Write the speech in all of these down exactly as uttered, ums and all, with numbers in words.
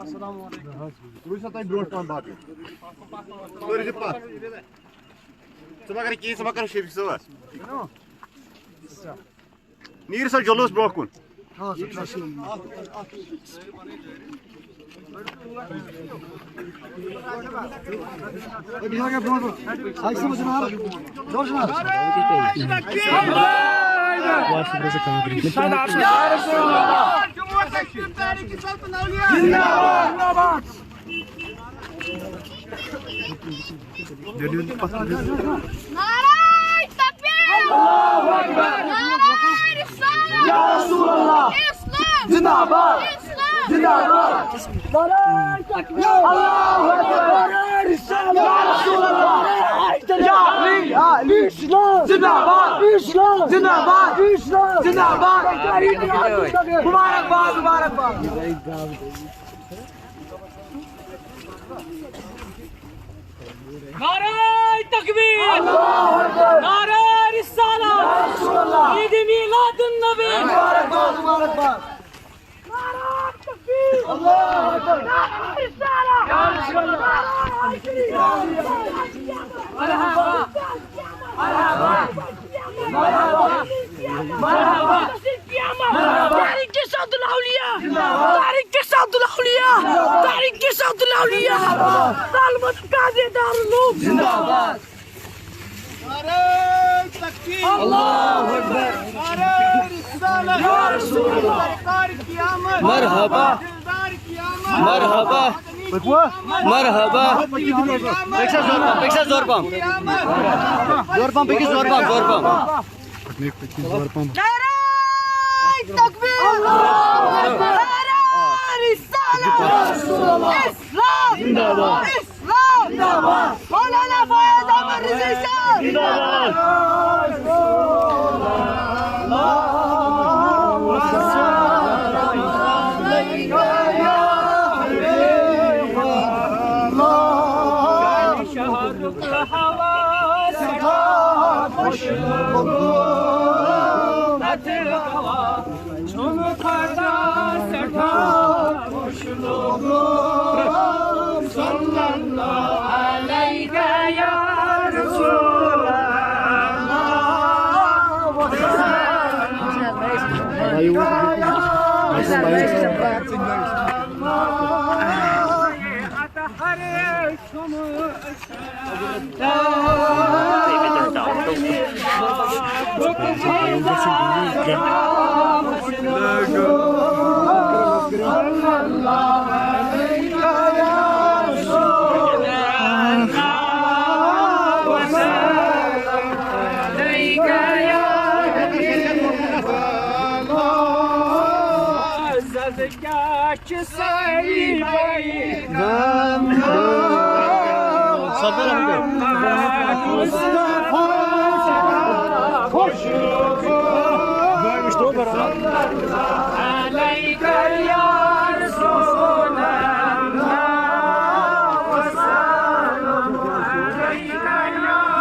السلام علیکم۔ روٗزِو سا تُہۍ برٛونٛٹھ پَہَن باقٕے۔ کٔرِو تُہۍ پَتھ۔ ژٕ ما کَر کِہیٖنۍ، ژٕ ما کَر شیٖرِتھ صٲبَس۔ نیٖرِو سا جلوٗس برٛونٛہہ کُن۔ نعرہ تکبیر! نعرہ رسالت! یا رسول اللہ! اسلام! زندہ باد! اسلام! زندہ باد! نعرہ تکبیر! اللہ اکبر! نعرہ رسالت! یا رسول اللہ! یا علی! یا علی! اسلام! زندہ باد! اسلام! زندہ باد! اسلام! زندہ باد! مبارکباد، مبارکباد! نعرہ تکبیر! نعرہ رسالت! عید میلاد النبی! نعرہ تکبیر! نعرہ رسالت! نعرہ حیدری! مرحبا! مرحبا! مرحبا! مرحبا! طارق جیسا الاولیاء! طارق جیسا الاولیاء! طارق جیسا الاولیاء! ظالمن قاضی دارالعلوم! زندہ باد! نعرہ تکبیر! اللہ اکبر! نعرہ رسالت! یا رسول اللہ! سرکار کی آمد! مرحبا! دلدار کی آمد! مرحبا! مدنی کی آمد! مرحبا! مدنی کی آمد! پیک سا زور پم، پیک سا زور پم۔ کی آمد! زور پم، پیک سا زور پم، زور پم۔ نعرہ تکبیر! نعرہ رسالت! اسلام! اسلام! مولانا فیاض احمد رضوی صاحب! شہرُک ہوا سٮ۪ٹھاہ خۄش لوٚگُم، تَتھ گوا چھُم خۄدا سٮ۪ٹھاہ خۄش لوٚگُم۔ صلی اللہ علیک یا رسول اللہ۔ اطہر چھُم کیٛاہ چھِ سٲری بٲیی؟ مصطفیٰ خۄش علیک یا رسول اللہ، وسلام علیک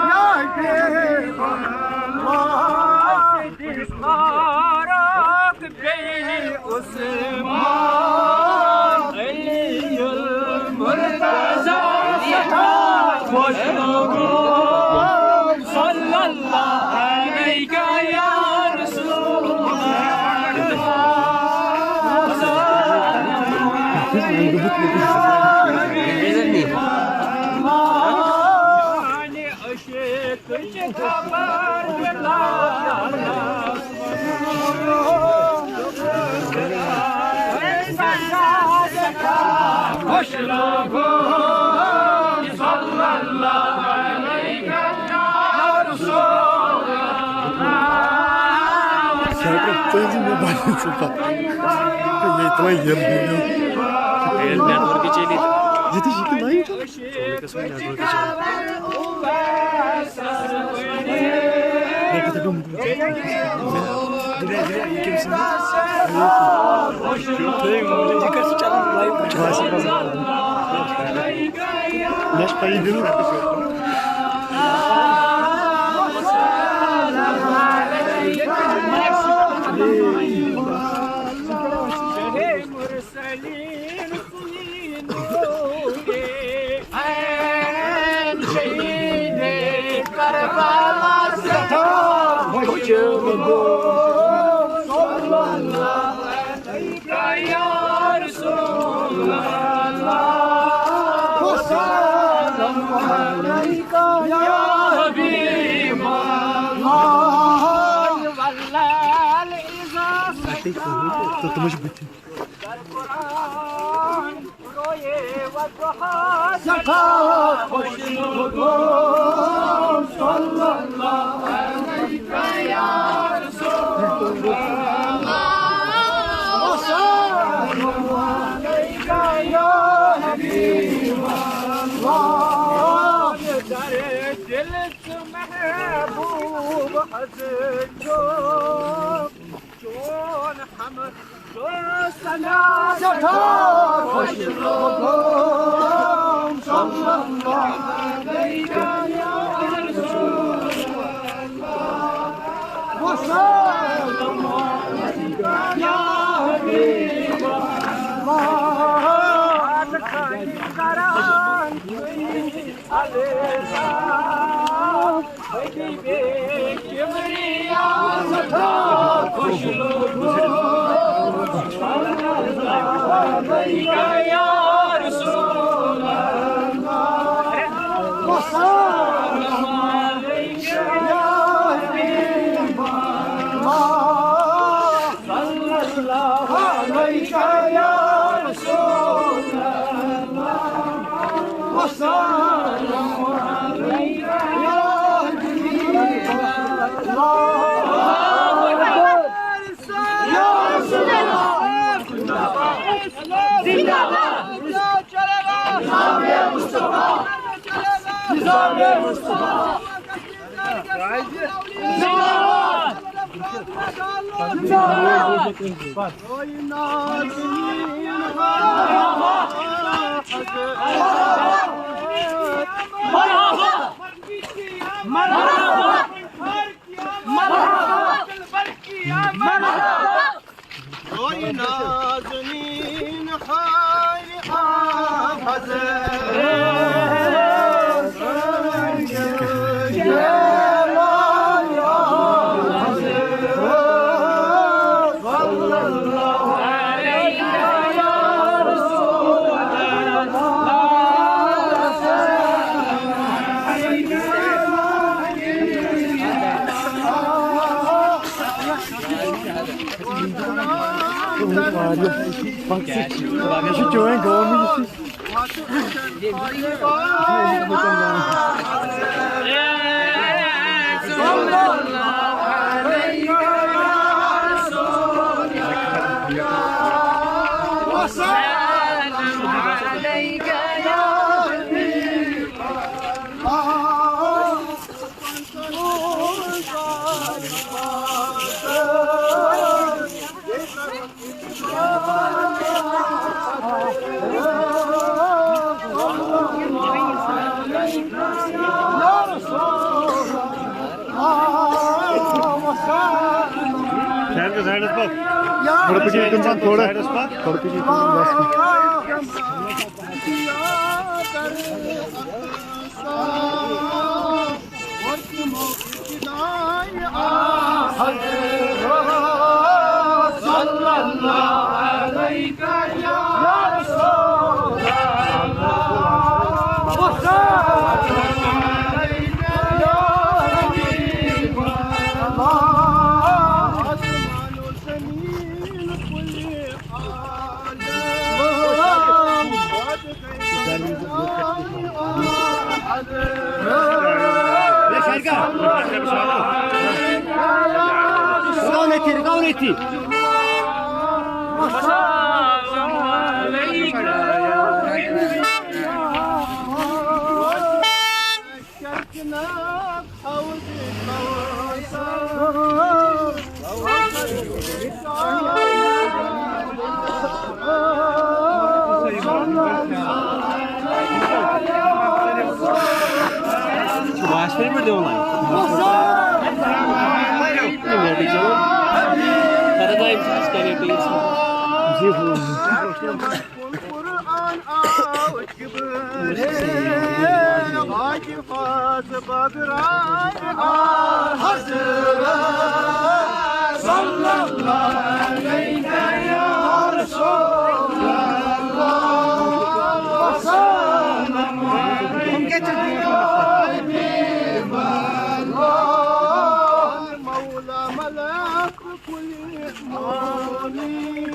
یا حبیب اللہ۔ فاروق بیٚیہِ عثمان، علی المرتضیٰ سٮ۪ٹھاہ خۄش لوٚگُم۔ صلی اللہ علیک یا رسول اللہ۔ میانہِ عشقٕچ خبر بلالس۔ خۄش لوگُم صلی اللہ علیک یا رسول اللہ۔ شاکر، ژٕ أنۍ زِ موبایل ژٕ پتہٕ۔ ییٚتہِ وۄنۍ یِم۔ نیٹ ورک چلی۔ ییٚتہِ چھِ یہِ کہِ لایِٹ؟ Net work Chile. مےٚ چھِ پَیی، بِلکُل۔ تہٕ تِمَن چھِ بٕتھِ۔ سٮ۪ٹھاہ خۄش لوٚگُم، صلی اللہ علیہ یا رسول اللہ۔ وسلام علیک یا حبیب اللہ۔ دِل ژٕ محبوب حضرت چون ہم سٮ۪ٹھاہ خۄش لوٚگُم، صلی اللہ علیہ یا رسول اللہ۔ وسلام علیک یا حبیب اللہ۔ کران روی نازنین خیر آ حضرت۔ یہِ چھُ چٲنۍ گام، یہِ چھُ۔ سایڈس پکھ۔ تھوڑا پٔکِو ییٚتٮ۪ن، تھوڑا۔ سایڈس پکھ۔ تھوڑا پٔکِو ییٚتٮ۪ن، بس۔ رُکاو نہٕ أتھی، رُکاو نہٕ أتھی۔ پھر پٲٹھۍ دِوان لایِن۔ یِم لَٹہِ چَلان۔ خبردار، یِم چھِ اَسہِ کَران ٹیٖم سۭتۍ۔ قرآن آو کِبرِ واقف از بغرائے آ حضرت صلی اللہ علیہ یا رسول اللہ وسلم۔ مولا ملک کل عالمین۔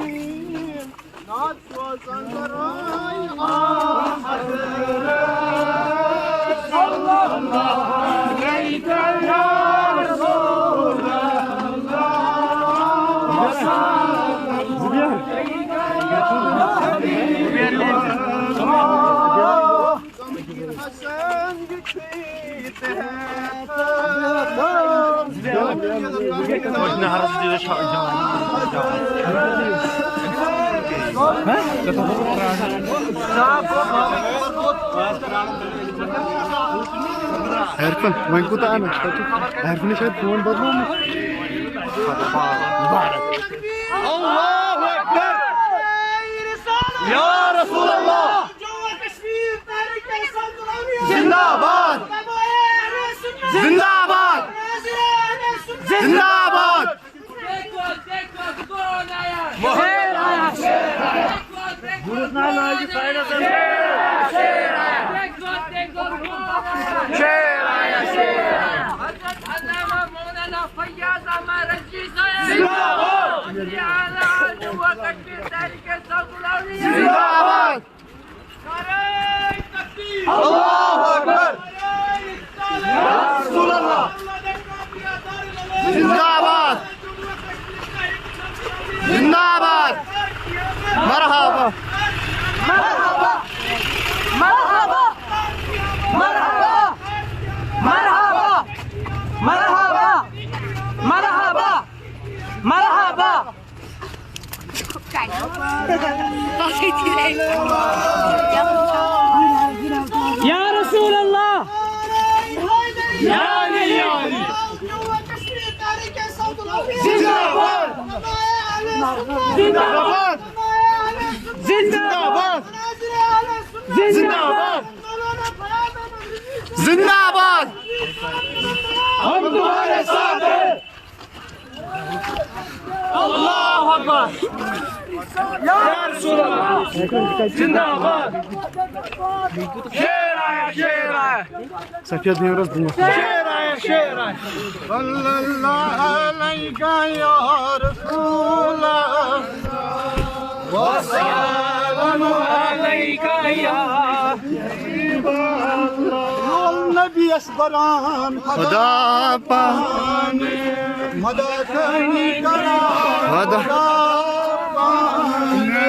نعت سوزان برائے آ حضرت صلی اللہ علیہ یا رسول اللہ وسلم۔ عرفان، وۄنۍ کوٗتاہ اَنَکھ؟ تَتہِ چھُ عرفانَس شاید فون بدلومُت۔ اللہ اکبر۔ یا رسول اللہ۔ زندہ باد۔ زندہ باد۔ زندہ باد۔ زندہ باد۔ اللہ اکبر۔ یا رسول اللہ۔ زندہ باد۔ زندہ باد۔ مرحبا۔ مرحبا۔ مرحبا۔ مرحبا۔ مرحبا۔ مرحبا۔ مرحبا۔ یا رسول اللہ۔ یا علی، یا علی۔ زندہ باد۔ زندہ باد۔ زندہ باد۔ زندہ باد۔ زندہ باد۔ ہم تمہارے ساتھ ہیں۔ اللہ اکبر۔ یا رسول اللہ۔ زندہ باد۔ شیر آیا، شیر آیا۔ سفید نیورس برونٛٹھ۔ شیر آیا، شیر آیا۔ صلی اللہ علیہ یا رسول اللہ۔ وسلام علیک یا نبی اکبر۔ خدا پانے مدد کرا۔ خدا پانے۔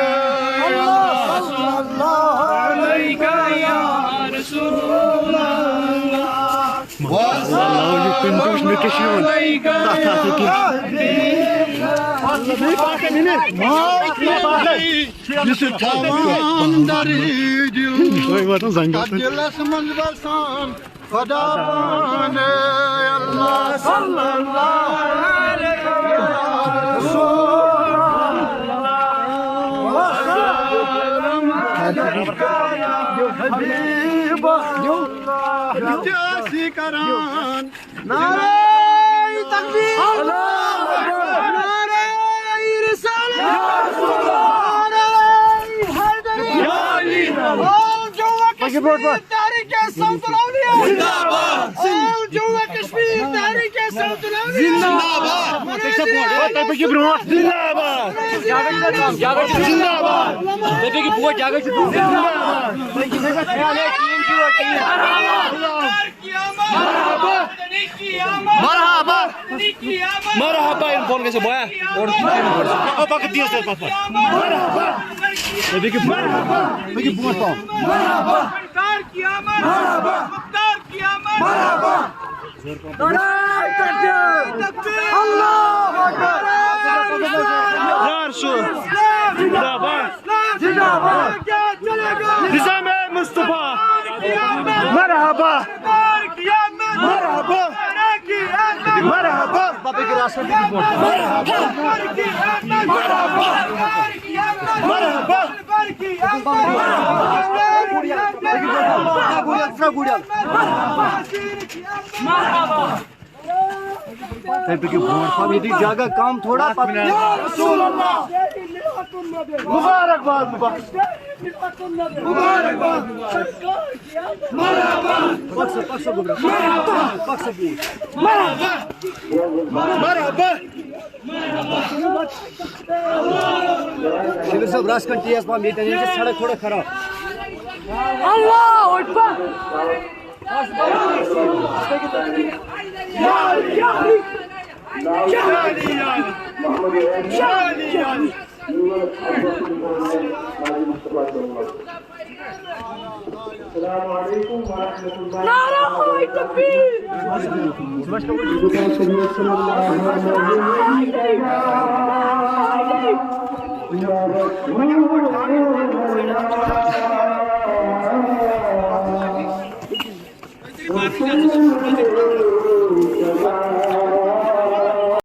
اللہ صلی اللہ علیک یا رسول اللہ۔ اللہ، یہِ کُنہِ تہِ وٕچھ مےٚ کیٛاہ چھِ یِوان۔ تَتھ، تَتھ، یہِ کیٛاہ چھِ؟ یہِ چھُ تھاوان دَرٕے دِل۔ یہِ چھُ واتان زنٛگَس تام۔ دِلَس منٛز بَسان خۄدا پانَے۔ اللہ صلی اللہ علیہ وسلم۔ حبیب اللہ۔ تہِ ٲسی کران۔ نعرہ تکبیر۔ اللہ اکبر۔ نعرہ رسالت۔ نعرہ حیدری۔ یا علی۔ آل جموں و کشمیر تحریک صوت الاولیاء۔ زندہ باد۔ آل جموں و کشمیر تحریک صوت الاولیاء۔ زندہ باد۔ تُہۍ پٔکِو برونٛٹھ۔ زندہ باد۔ زندہ باد۔ تُہۍ پٔکِو برونٛٹھ۔ زندہ باد۔ مرحبا۔ مرحبا۔ مرحبا، یِم بۄن گژھِ بیا۔ اورٕ چھُ یِم بۄن۔ پکھ، پکھ، دِیِس تیٚلہِ پتھ پتھ۔ مرحبا۔ تُہۍ پٔکِو برونٛٹھ۔ پٔکِو برونٛٹھ پہم۔ مرحبا۔ مختار قیامت۔ مرحبا۔ مختار قیامت۔ مرحبا۔ نعرہ تکبیر۔ اللہ اکبر۔ یا رسول۔ زندہ باد۔ زندہ باد۔ نظام مصطفیٰ۔ مرحبا۔ مختار قیامت۔ مرحبا۔ بابا کے راستے کی بول۔ مرحبا۔ مرحبا۔ تُہۍ پٔکِو برونٛٹھ پہم، ییٚتہِ جگہ کم تھوڑا پتہٕ۔ یا رسول اللہ۔ مبارکباد، مبارک۔ مبارکباد۔ مرحبا۔ پک سا، پک سا گوٚبرا۔ مرحبا۔ پک سا بوٗٹھ۔ مرحبا۔ مرحبا۔ شبیر صٲب، رَس کھنٛڈ تیز پہم، ییٚتٮ۪ن چھِ سڑک تھوڑا خراب۔ اللہ اکبر۔ السلام عليكم ورحمة الله وبركاته.